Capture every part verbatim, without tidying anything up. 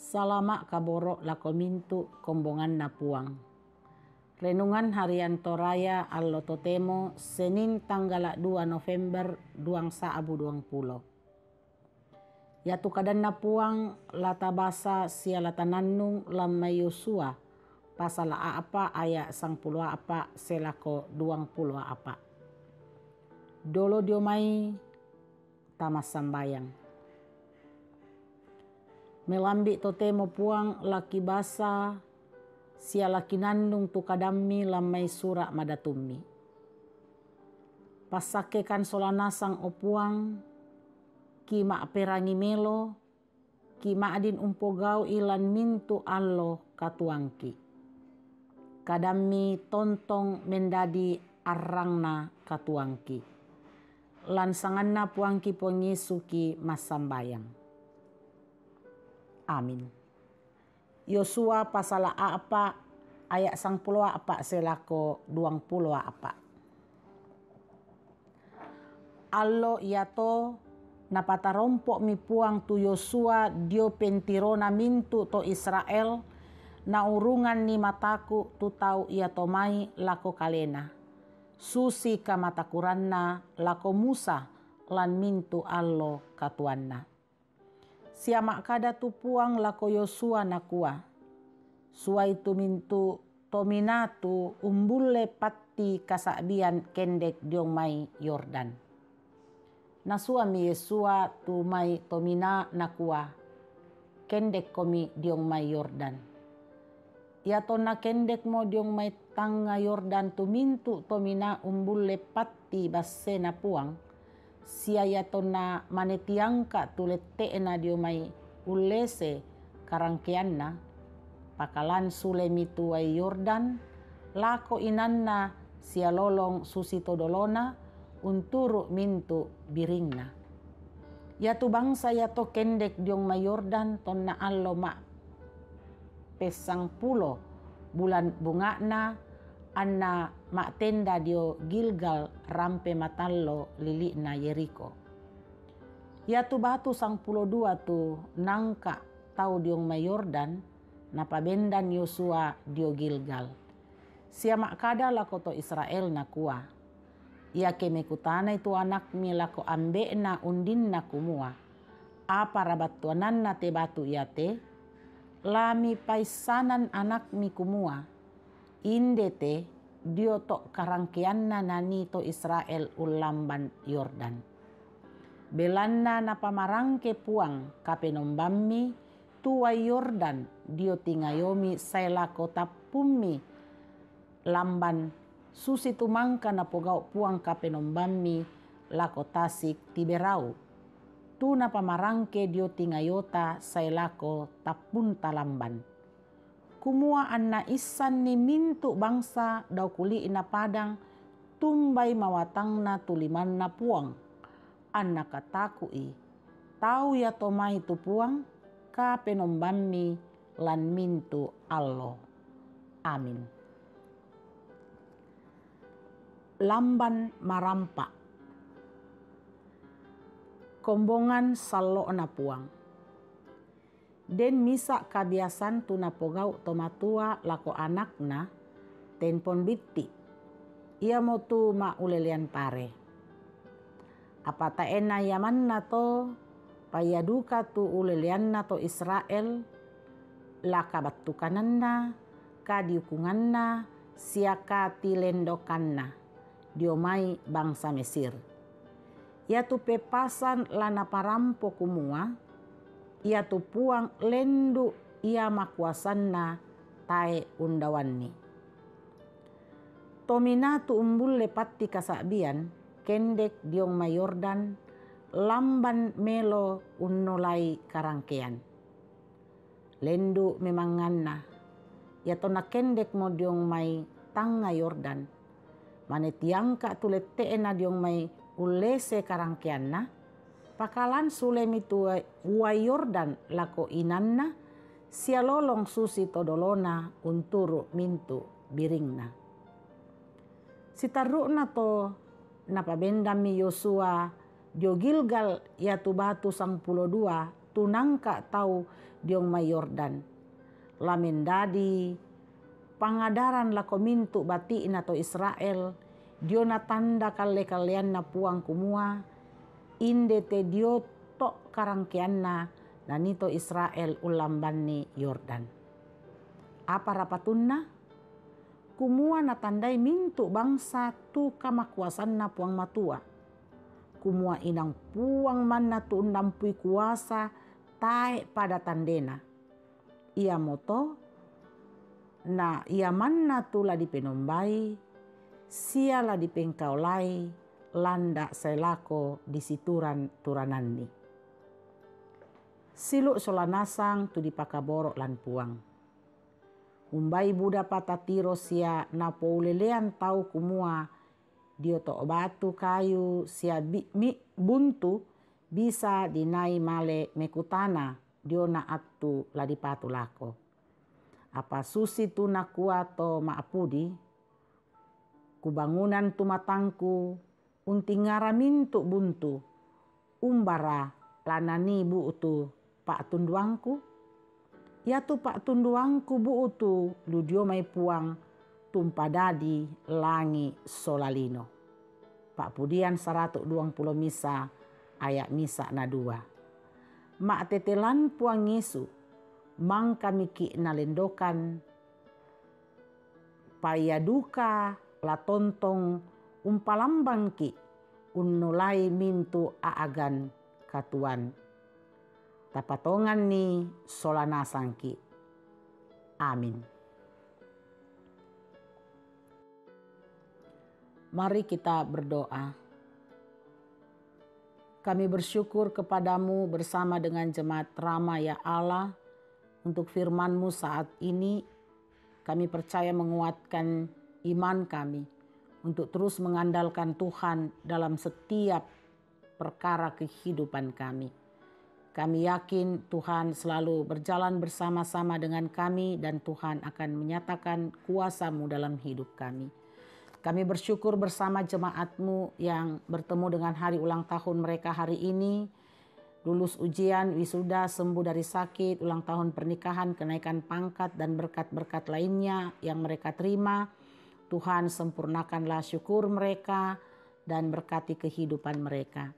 Salama' kaboro' lako mintu' kombonganna Puang. Renungan Harian Toraya allo totemo, Senin tanggala' dua November duang sa'bu duang pulo. Iatu kadanna Puang la tabasa sia la tanannung lan mai Yosua, pasala a'pa' aya' sangpulo a'pa' selako duang pulo a'pa'. Dolo dio mai tamassambayang. Melambi' totemo Puang la kibasa sia la kinannung tu kadammi lan mai sura' madatummi. Passakkekan sola nasang, o Puang, ki ma'perangi melo, ki ma'din umpogau'i lan mintu' allo katuoangki. Kadammi tontong mendadi arrangna katuoangki. Lan sanganna Puangki Puang Yesu ki massambayang. Amin. Yosua pasala a'pa' aya' sangpulo a'pa' selako duang pulo a'pa'. Allo iato napatarompo'mi Puang tu Yosua dio pentirona mintu' to Israel, naurunganni mataku tu tau iato mai lako kalena, susi kamatakuranna lako Musa lan mintu' allo katuoanna. Sia ma'kada tu Puang lako Yosua, nakua, Suai tu mintu' tominaa tu umbulle patti kasa'bian kendek diong mai Yordan. Nasuami Yosua tu mai tominaa, nakua, Kendekkomi diong mai Yordan. Iatonna kendekmo diong mai tangnga Yordan tu mintu' tominaa umbulle patti bassena Puang, sia iatonna mane tiangka' tu lette'na dio mai ullese karangkeanna, pakalan sulemi tu uai Yordan lako inanna sia lolong susi to dolona unturu' mintu' biringna. Iatu bangsa iato kendek diong mai Yordan tonna allo ma' pessangpulo bulan bunga'na, anna ma'tenda dio Gilgal rampe matallo lili'na Yerikho. Iatu batu sangpulo dua tu nangka' tau diong mai Yordan, napabendan Yosua dio Gilgal. Sia ma'kada lako to Israel, nakua, Iake mekutanai tu anakmi lako ambe'na undinna kumua, Apara battuananna te batu iate? La mipaissanan anakmi kumua, Inde te dio to' karangkeanna nanii to Israel ullamban Yordan. Belanna napamarangke Puang Kapenombammi tu uai Yordan dio tingayomi sae lako tappummi lamban, susitu mangka napogau' Puang Kapenombammi lako tasik Tiberau, tu napamarangke dio tingayota sae lako tappunta lamban. Kumua anna issanni mintu' bangsa dao kuli'na padang tumbai mawatangna tu limanna Puang, anna kataku'i tau iato mai tu Puang Kapenombammi lan mintu' allo. Amin. Lamban marampa'. Kombongan sallo'na Puang. Den misa' kabiasan tu napogau' tomatua lako anakna tempon bitti', iamotu ma'ulelean pare. Apa tae' na iamanna to, paia duka tu uleleanna to Israel, la kabattukananna, kadiukunganna, sia katilendokanna dio mai bangsa Mesir. Iatu pepasan la naparampo kumua, Iatu Puang lendu' ia makuasanna tae' undaoanni. Tominaa tu umbulle patti kasa'bian kendek diong mai Yordan lamban melo unnolai karangkean. Lendu' memanganna, iatonna kendekmo diong mai tangnga Yordan, mane tiangka' tu lette'na diong mai ullese karangkeanna, pakalan sulemi tu uai Yordan lako inanna, sia lolong susi to dolona unturu' mintu' biringna. Sitarru'na to napabendammi Yosua dio Gilgal iatu batu sangpulo dua tu nangka tau diong mai Yordan. La mendadi pangadaran lako mintu bati'na to Israel, dio natanda kalle-kalleanna Puang kumua, inde te dio to karangkeanna nanii to Israel ullambanni Yordan. Apa rapatunna? Kumua natandai mintu bangsa tu kamakuasanna Puang Matua. Kumua inang Puang manna tu unnampui kuasa tae pada tandena. Iamoto, na ia manna tu la dipenombai, sia la dipengkaolai, landa sae lako disituran-turananni. Silu sola nasang tu dipakaboro lan Puang. Umbai buda pata Tiro sia napoulelean tau kumua dio to batu kayu sia bi-, mi-, buntu bisa dinai male mekutana diona attu la dipatu lako. Apa susi tu nakua to ma'pudi, kubangunan tu matangku, untingara mintu buntu, umbara la nanii bu'tu pa'tunduangku? Iatu pa'tunduangku bu'tu lu dio mai Puang, tumpadadi langi sola lino. Pa'pudian saratu duangpulo misa, aya misa na dua. Ma'tetelan Puang Yesu, mangkamiki nalendokan, paia duka la tontong umpalambangki unnolai mintu a'gan katuoan. Tapatonganni sola nasangki. Amin. Mari kita berdoa. Kami bersyukur kepada-Mu bersama dengan jemaat Rama, ya Allah, untuk firman-Mu saat ini. Kami percaya menguatkan iman kami untuk terus mengandalkan Tuhan dalam setiap perkara kehidupan kami. Kami yakin Tuhan selalu berjalan bersama-sama dengan kami dan Tuhan akan menyatakan kuasa-Mu dalam hidup kami. Kami bersyukur bersama jemaat-Mu yang bertemu dengan hari ulang tahun mereka hari ini. Lulus ujian, wisuda, sembuh dari sakit, ulang tahun pernikahan, kenaikan pangkat, dan berkat-berkat lainnya yang mereka terima. Tuhan, sempurnakanlah syukur mereka dan berkati kehidupan mereka.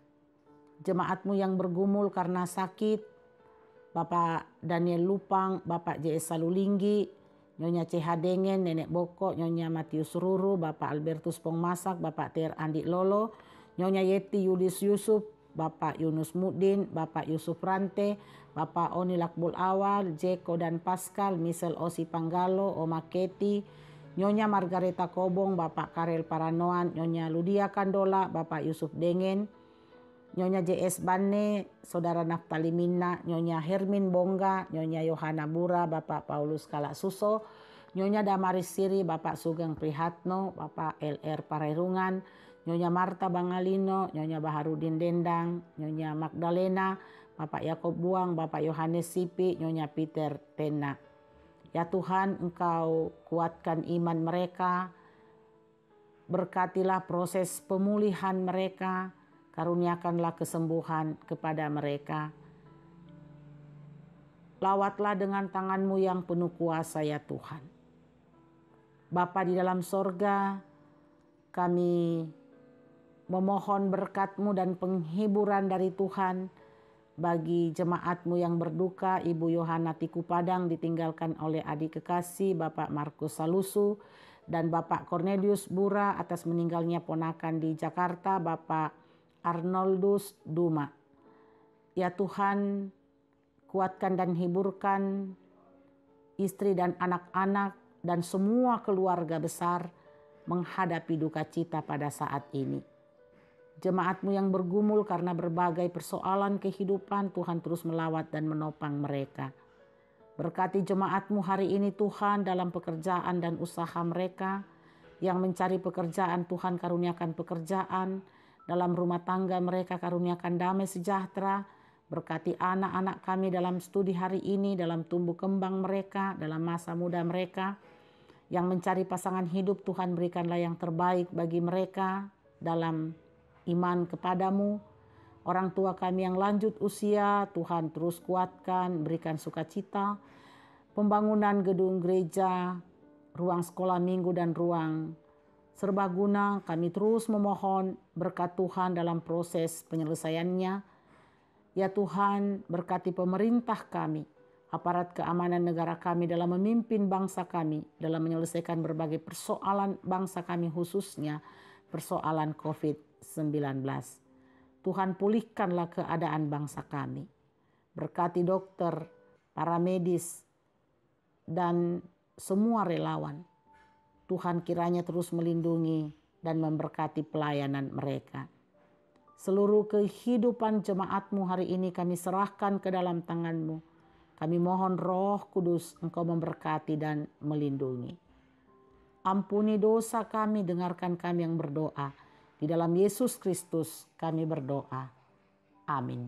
Jemaat-Mu yang bergumul karena sakit, Bapak Daniel Lupang, Bapak J S Salulinggi, Nyonya C H Dengen, Nenek Boko, Nyonya Matius Ruru, Bapak Albertus Pongmasak, Bapak Ter Andi Lolo, Nyonya Yeti Yudis Yusuf, Bapak Yunus Mudin, Bapak Yusuf Rante, Bapak Oni Lakbul Awal, Jeko dan Pascal, Michelle Osi Panggalo, Oma Keti, Nyonya Margareta Kobong, Bapak Karel Paranoan, Nyonya Ludia Kandola, Bapak Yusuf Dengen, Nyonya J S Banne, Saudara Naftali Minna, Nyonya Hermin Bongga, Nyonya Yohana Bura, Bapak Paulus Kalak Suso, Nyonya Damaris Siri, Bapak Sugeng Prihatno, Bapak L R Parairungan, Nyonya Marta Bangalino, Nyonya Baharudin Dendang, Nyonya Magdalena, Bapak Yakob Buang, Bapak Yohanes Sipi, Nyonya Peter Tena. Ya Tuhan, Engkau kuatkan iman mereka, berkatilah proses pemulihan mereka, karuniakanlah kesembuhan kepada mereka. Lawatlah dengan tangan-Mu yang penuh kuasa, ya Tuhan. Bapa di dalam sorga, kami memohon berkat-Mu dan penghiburan dari Tuhan bagi jemaat-Mu yang berduka, Ibu Yohana Tiku Padang ditinggalkan oleh adik kekasih, Bapak Markus Salusu, dan Bapak Cornelius Bura atas meninggalnya ponakan di Jakarta, Bapak Arnoldus Duma. Ya Tuhan, kuatkan dan hiburkan istri dan anak-anak dan semua keluarga besar menghadapi duka cita pada saat ini. Jemaat-Mu yang bergumul karena berbagai persoalan kehidupan, Tuhan terus melawat dan menopang mereka. Berkati jemaat-Mu hari ini, Tuhan, dalam pekerjaan dan usaha mereka. Yang mencari pekerjaan, Tuhan, karuniakan pekerjaan. Dalam rumah tangga mereka, karuniakan damai sejahtera. Berkati anak-anak kami dalam studi hari ini, dalam tumbuh kembang mereka, dalam masa muda mereka. Yang mencari pasangan hidup, Tuhan, berikanlah yang terbaik bagi mereka dalam iman kepada-Mu. Orang tua kami yang lanjut usia, Tuhan terus kuatkan, berikan sukacita. Pembangunan gedung gereja, ruang sekolah minggu dan ruang serbaguna, kami terus memohon berkat Tuhan dalam proses penyelesaiannya. Ya Tuhan, berkati pemerintah kami, aparat keamanan negara kami dalam memimpin bangsa kami dalam menyelesaikan berbagai persoalan bangsa kami, khususnya persoalan covid sembilan belas. Tuhan, pulihkanlah keadaan bangsa kami. Berkati dokter, para medis, dan semua relawan. Tuhan kiranya terus melindungi dan memberkati pelayanan mereka. Seluruh kehidupan jemaat-Mu hari ini kami serahkan ke dalam tangan-Mu. Kami mohon Roh Kudus Engkau memberkati dan melindungi. Ampuni dosa kami, dengarkan kami yang berdoa. Di dalam Yesus Kristus kami berdoa. Amin.